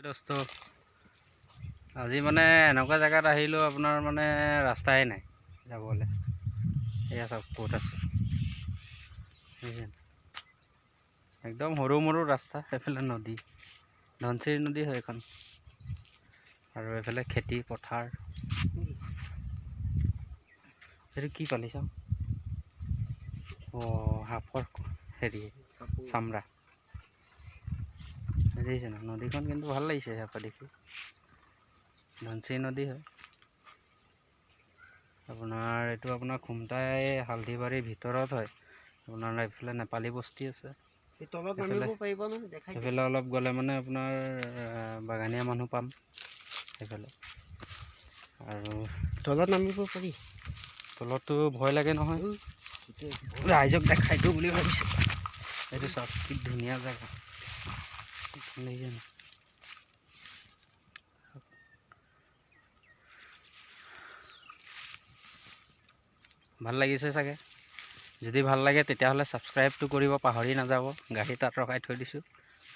দোস্ত, আজি মানে এনেকুৱা জেগাত আহিলোঁ আপোনাৰ মানে ৰাস্তাই নাই যাবলৈ। এয়া চাওক ক'ত আছোঁ, একদম সৰু মৰু ৰাস্তা। এইফালে নদী, ধনশিৰি নদী হয় এইখন, আৰু এইফালে খেতি পথাৰ। এইটো কি পালি চাওঁ? অঁ, সাপৰ হেৰি চামৰা দেখিছে ন? নদীখন কিন্তু ভাল লাগিছে ইয়াৰ পৰা দেখি। ধনশিৰি নদী হয় আপোনাৰ। এইটো আপোনাৰ খুমটাই হালধিবাৰীৰ ভিতৰত হয়। আপোনাৰ এইফালে নেপালী বস্তি আছে, সেইফালে অলপ গ'লে মানে আপোনাৰ বাগানীয়া মানুহ পাম সেইফালে। আৰু তলত নামিব পাৰি। তলততো ভয় লাগে নহয়, ৰাইজক দেখাই দিওঁ বুলি ভাবিছোঁ। এইটো চাওক কি ধুনীয়া জেগা, দেখিছে? ভাল লাগিছে চাগে। যদি ভাল লাগে তেতিয়াহ'লে ছাবস্ক্ৰাইবটো কৰিব পাহৰি নাযাব। গাড়ী তাত ৰখাই থৈ দিছোঁ,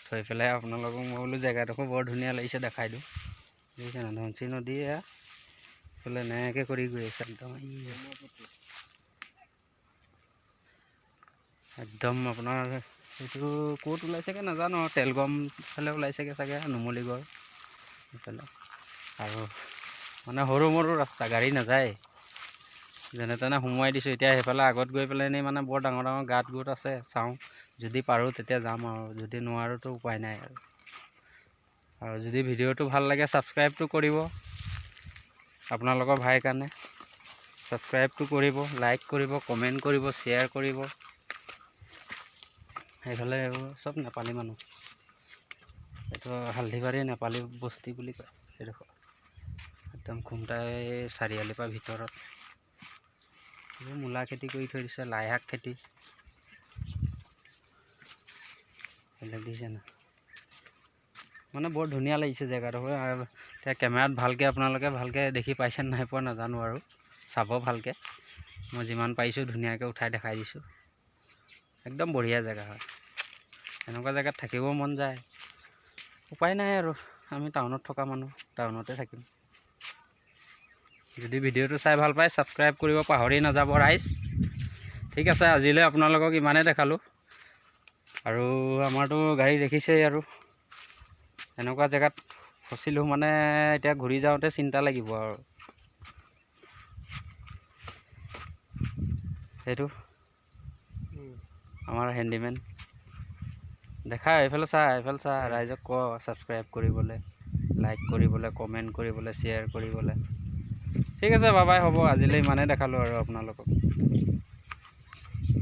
থৈ পেলাই আপোনালোকক মই বোলো জেগাডোখৰ বৰ ধুনীয়া লাগিছে দেখাই দিওঁ। দেখিছে না ধনশিৰি নদী এয়া এইফালে এনেকৈ কৰি গৈ আছে একদম একদম আপোনাৰ এইটো ক'ত ওলাইছেগৈ নাজানো, তেলগম ফালে ওলাইছেগৈ চাগে, নুমলীগড় সেইফালে। আৰু মানে সৰু মৰু ৰাস্তা, গাড়ী নাযায়, যেনে তেনে সোমোৱাই দিছোঁ। এতিয়া সেইফালে আগত গৈ পেলাই নি মানে বৰ ডাঙৰ ডাঙৰ গাঁত গোট আছে, চাওঁ যদি পাৰোঁ তেতিয়া যাম আৰু যদি নোৱাৰোঁতো উপায় নাই আৰু। আৰু যদি ভিডিঅ'টো ভাল লাগে ছাবস্ক্ৰাইবটো কৰিব আপোনালোকৰ ভাইৰ কাৰণে, ছাবস্ক্ৰাইবটো কৰিব, লাইক কৰিব, কমেণ্ট কৰিব, শ্বেয়াৰ কৰিব। সেইফালে এইবোৰ চব নেপালী মানুহ, এইটো হালধিবাৰী নেপালী বস্তি বুলি কয় সেইডোখৰ, একদম খুমটাই চাৰিআলিৰ পৰা ভিতৰত। এইবোৰ মূলা খেতি কৰি থৈ দিছে, লাই শাক খেতি এইবিলাক দিছে না, মানে বৰ ধুনীয়া লাগিছে জেগাডোখৰ। এতিয়া কেমেৰাত ভালকৈ আপোনালোকে ভালকৈ দেখি পাইছে নাই পোৱা নাজানো আৰু, চাব ভালকৈ। মই যিমান পাৰিছোঁ ধুনীয়াকৈ উঠাই দেখাই দিছোঁ। একদম বঢ়িয়া জেগা হয়, এনেকুৱা জেগাত থাকিব মন যায়। উপায় নাই আৰু, আমি টাউনত থকা মানুহ, টাউনতে থাকিম। যদি ভিডিঅ'টো চাই ভাল পায় ছাবস্ক্ৰাইব কৰিব পাহৰি নাযাব ৰাইজ। ঠিক আছে, আজিলৈ আপোনালোকক ইমানেই দেখালোঁ। আৰু আমাৰতো গাড়ী দেখিছেই আৰু, এনেকুৱা জেগাত ফচিলোঁ মানে এতিয়া ঘূৰি যাওঁতে চিন্তা লাগিব আৰু। সেইটো আমাৰ হেণ্ডিমেন দেখা, এইফালে চা, এইফালে চা, ৰাইজক ক ছাবস্ক্ৰাইব কৰিবলৈ, লাইক কৰিবলৈ, কমেণ্ট কৰিবলৈ, শ্বেয়াৰ কৰিবলৈ। ঠিক আছে, বাবাই হ'ব, আজিলৈ ইমানেই দেখালোঁ আৰু আপোনালোকক।